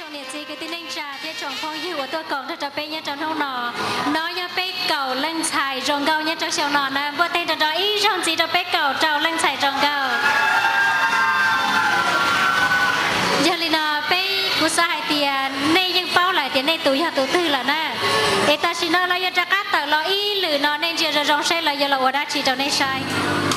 Tsoom niam txiv kwv tij neej tsa thiab tsoom phooj ywg uas tuaj koom nrog rau peb nyob rau hnub no, no yog peb kaum leej ntxhais zoo nkauj nyob rau xyoo no na, npuaj teg nrov nrov ib zaug ntxiv rau peb kaum rau leej ntxhais zoo nkauj. Yog li no peb, kuv xav hais tias nej yeej paub lawm tias nej tus yog tus twg lawm na, es tam sim no lawv yuav rov qab tawm los ib lwm no, nej ntsia zoo zoo seb lawv yuav los ua dab tsi rau nej saib.